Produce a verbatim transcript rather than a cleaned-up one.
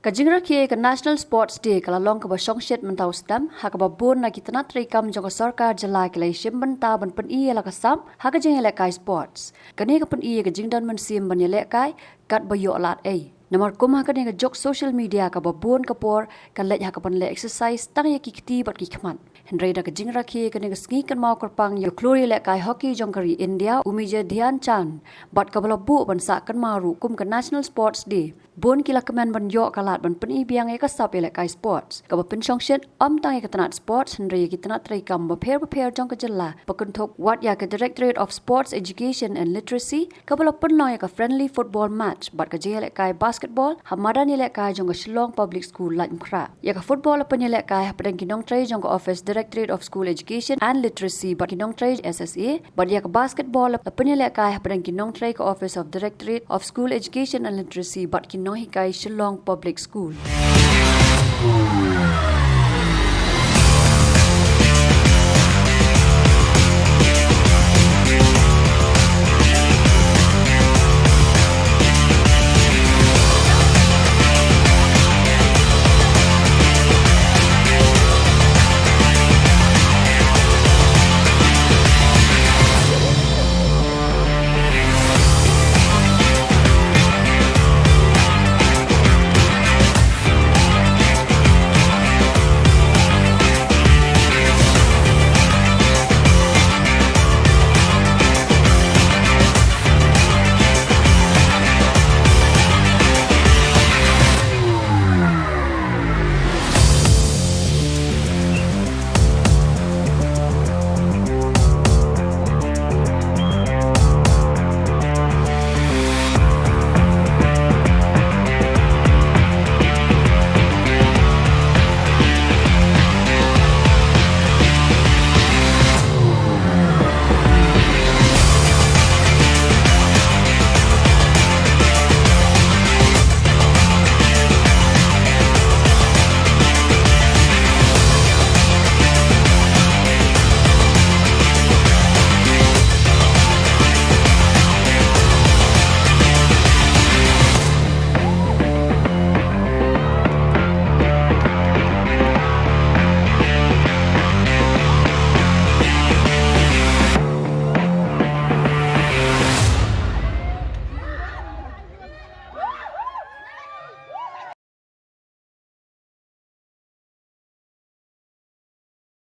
Ka jingrakhe ka National Sports Day ka la long kaba shongshit mynta u snem, ha kaba bun na ki tnat treikam jong ka sorkar jylla ki la ïashim bynta ban pyni ïa la ka sap ha ka jingïalehkai sports. Kane ka pyni ïa ka jingdon mynsiem ban ïalehkai katba ïoh lad ei. Namar kum ha kane ka juk social media kaba bun ka por ka leit ha ka ban leh exercise tang ïa ki kti bad ki khmat. Hynrei da ka jingrakhe kane ka sngi kynmaw kyrpang ïa u khlur ïalehkai hockey jong ka ri India, u Major Dhyan Chand, bad kaba la buh ban sah kynmaw ruh kum ka National Sports Day, bun ki la kmen ban ïoh ka lad ban pyni biang ïa ka sap ïalehkai sports, kaba pynshongshit ym tang ïa ka tnat sports hynrei ïa ki tnat treikam bapher bapher jong ka jylla, ba kynthup wat ïa ka Directorate of Sports Education and Literacy, kaba la pynlong ïa ka friendly football match bad ka jingïalehkai basketball ha madan ïalehkai jong ka Shillong Public School, Laitumkhrah. Ïa ka football la pynïalehkai hapdeng ki nongtrei jong ka office Directorate of School Education and Literacy bad ki nongtrei S S A, bad ïa ka basketball la pynïalehkai hapdeng ki nongtrei ka Office of Directorate of School Education and Literacy bad ki nonghikai Shillong Public School.